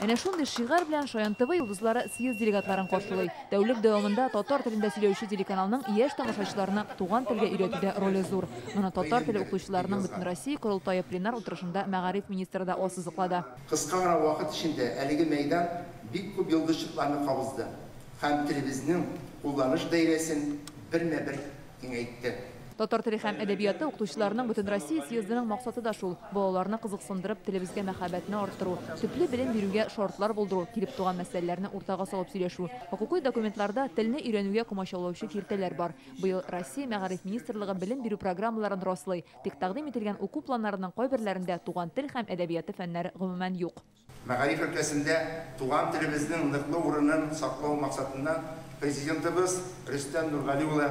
Әнә шундый шигарь белән Шаян ТВ йолдызлары съезд делегатларын каршылый. Тәүлек дәвамында татар телендә сөйләүче телеканалның яшь тамашачыларны туган телгә өйрәтүдә роле зур. Моны татар теле укытучыларының Бөтенроссия корылтае пленар утырышында мәгариф министры да ассызыклады. Кыска гына вакыт эчендә әлеге мәйдан бик күп йолдызчыкларны кабызды һәм телебезнең кулланыш даирәсен бермә-бер киңәйтте. Татар теле һәм әдәбияты укытучыларының Бөтенроссия съездының максаты да шул: балаларны кызыксындырып, телебезгә мәхәббәтне арттыру, төпле белем бирүгә шартлар булдыру, килеп туган мәсьәләләрне уртага салып сөйләшү. Хокукый документларда телне өйрәнүгә комачаулаучы киртәләр бар. Быел Россия Мәгариф министрлыгы белем бирү программаларын раслый, тик тәкъдим ителгән уку планнарының кайберләрендә туган тел һәм әдәбияты фәннәре гомумән юк. Мәгариф өлкәсендә туган телебезнең ныклы урынын саклау максатыннан Президентыбыз Рөстәм Нургали улы,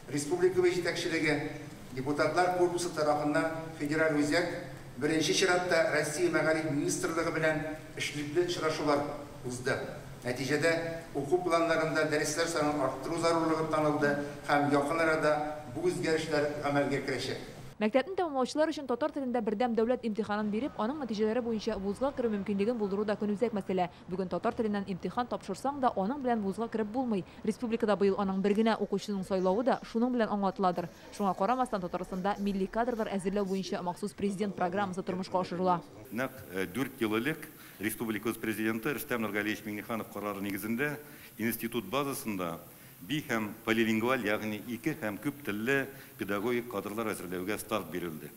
республикабыз җитәкчелеге, депутатлар корпусы тарафыннан федераль үзәк, беренче чиратта Россия Мәгариф министрлыгы белән эшлекле очрашулар узды. Нәтиҗәдә уку планнарында дәресләр санын арттыру зарурлыгы танылды һәм якын арада бу үзгәрешләр гамәлгә керәчәк. Мәктәпне тәмамлаучылар өчен татар телендә бердәм дәүләт имтиханын биреп, аның нәтиҗәләре буенча вузга керү мөмкинлеген булдыру да көнүзәк мәсьәлә. Бүген татар теленнән имтихан тапшырсаң да, аның белән вузга кереп булмый. Республикада быел аның бер генә укучының сайлавы да шуның белән аңлатыладыр. Шуңа карамастан, Татарстанда милли кадрлар әзерләү буенча махсус президент программасы тормышка ашырыла. Нәкъ 4 ел элек республикабыз президенты Рөстәм Нургалиевич Миңнеханов карары нигезендә институт базасында би һәм полилингваль, ягъни ике һәм күп телле педагогик кадрлар әзерләүгә старт бирелде.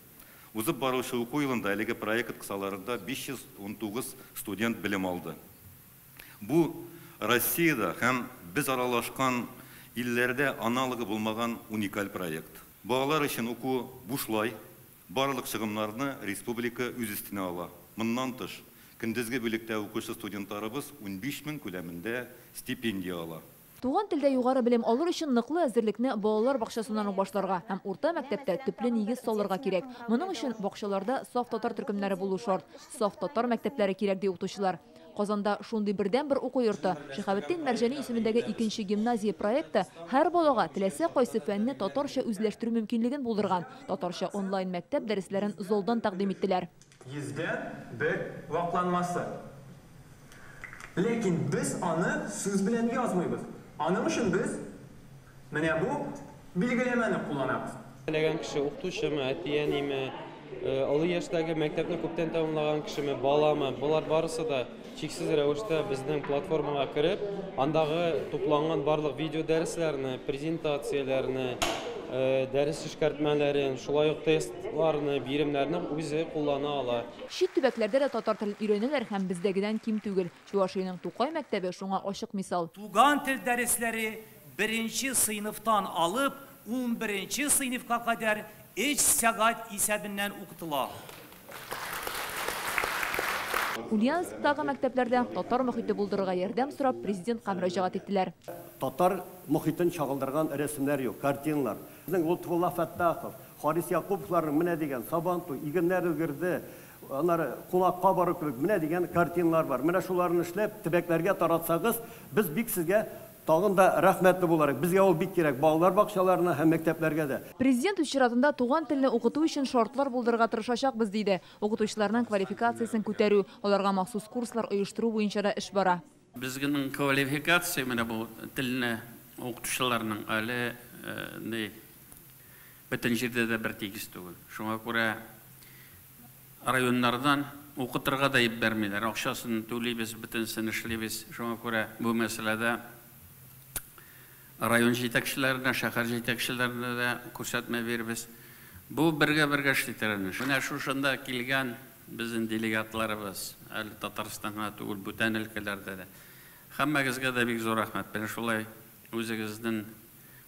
Узып баручы уку елында әлеге проект кысаларында 519 студент белем алды. Бу Россиядә һәм без аралашкан илләрдә аналогы булмаган уникаль проект. Балалар өчен уку бушлай, барлык чыгымнарны республика үз өстенә ала. Моннан тыш, көндезге бүлектә укучы студентларыбыз 15 мең күләмендә стипендия ала. Туган телдә югары белем алыр өчен ныклы әзерлекне балалар бакчасыннан ук башларга һәм урта мәктәптә төпле нигез салырга кирәк. Моның өчен бакчаларда саф татар төркемнәре булу шарт. Саф татар мәктәпләре кирәк, ди укытучылар. Казанда шундый бердәнбер уку йорты Шиһабетдин Мәрҗани исемендәге икенче гимназия проекты һәр балага теләсә кайсы фәнне татарча үзләштерү мөмкинлеген булдырган. Татарча онлайн мәктәп дәресләрен залдан тәкъдим иттеләр. Йөздән бер вакланмасы. Ләкин без аны сүз белән язмыйбыз. Аның өчен без менә бу билгеләмәне кулланабыз. Теләгән кеше укытучымы, әти-әниме, олы яшьтәге мәктәпне күптән тәмамлаган кешеме, баламы, болар барысы да чиксез рәвештә безнең платформага кереп, андагы тупланган барлык видео дәресләрне, презентацияләрне, дәрес эшкәртмәләрен, шулай ук тестларны, биремнәрне үзе куллана ала. Чит төбәкләрдә дә татар телен өйрәнәләр һәм бездәгедән ким түгел. Чувашиянең Тукай мәктәбе шуңа ачык мисал. Туган тел дәресләре 1 сыйныфтан алып 11 сыйныфка кадәр 3 сәгать исәбеннән укытыла. Ульяновсктагы мәктәпләрдә татар мохите булдырырга ярдәм сорап президентка мөрәҗәгать иттеләр. Татар мохитен чагылдырган рәсемнәр юк, картиналар. Безнең Лотфулла Фәттахов, Харис Якуповларның менә дигән Сабантуй, игеннәр өлгерде, аннары кунакка бару кебек менә дигән картиналар бар. Менә шуларны эшләп төбәкләргә таратсагыз, без бик сезгә тагын да рәхмәтле буларак. Безгә ул бик кирәк, балалар бакчаларына һәм мәктәпләргә дә. Президент үз чиратында туган телне укыту өчен шартлар булдырырга тырышачакбыз, диде. Укытучыларның квалификациясен күтәрү, аларга махсус курслар оештыру буенча да эш бара. Безнең квалификация менә бу телне укытучыларның әле ни бөтен җирдә дә бер тигез түгел. Шуңа күрә районнардан укытырга да җибәрмиләр. Акчасын түлибез, бөтенсен эшлибез. Шуңа күрә бу мәсьәләдә район җитәкчеләренә, шәһәр җитәкчеләренә дә күрсәтмә бирбез. Бу бергә-бергә эшли торган эш. Менә шушында килгән безнең делегатларыбыз, әле Татарстанга түгел, бүтән өлкәләрдә дә. Һәммәгезгә дә бик зур рәхмәт. Менә шулай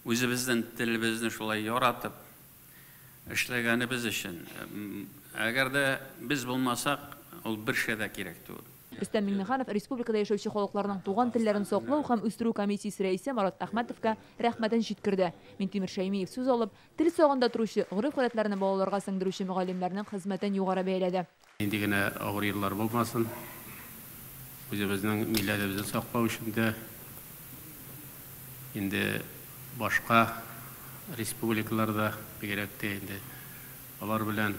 үзебезнең телебезне шулай яратып эшләгәнебез өчен. Әгәр дә без булмасак, ул бер шәй дә кирәк түгел. Рөстәм Миңнеханов республикада яшәүче халыкларның туган телләрен саклау һәм үстерү комиссиясе рәисе Марат Әхмәтовка рәхмәтен җиткерде. Минтимер Шәймиев сүз алып, тел сагында торучы, гореф-гадәтләрне балаларга сеңдерүче мөгаллимнәрнең хезмәтен югары бәяләде. Нинди генә авыр еллар булмасын, үзебезнең милләтебезне саклау өчен дә инде башка республикаларда бигрәк тә инде алар белән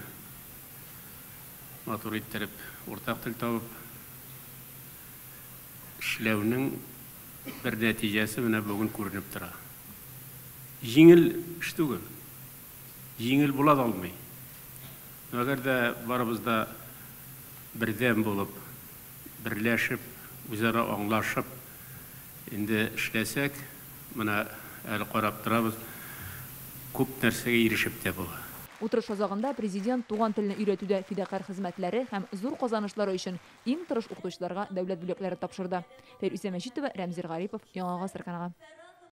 матур иттереп уртак тел табып Эшләүнең бер нәтиҗәсе менә бүген күренеп тора. Җиңел эш түгел. Җиңел була да алмый. Әгәр дә барыбыз да бердәм булып, берләшеп, үзара аңлашып инде эшләсәк, менә әле карап торабыз, күп нәрсәгә ирешеп тә була. Утырыш азагында Президент туган телне өйрәтүдә фидакарь хезмәтләре һәм зур казанышлары өчен иң тырыш укытучыларга дәүләт бүләкләре тапшырды. Фәйрүзә Мәҗитова, Рәмзил Гарипов, Яңа Гасыр каналы.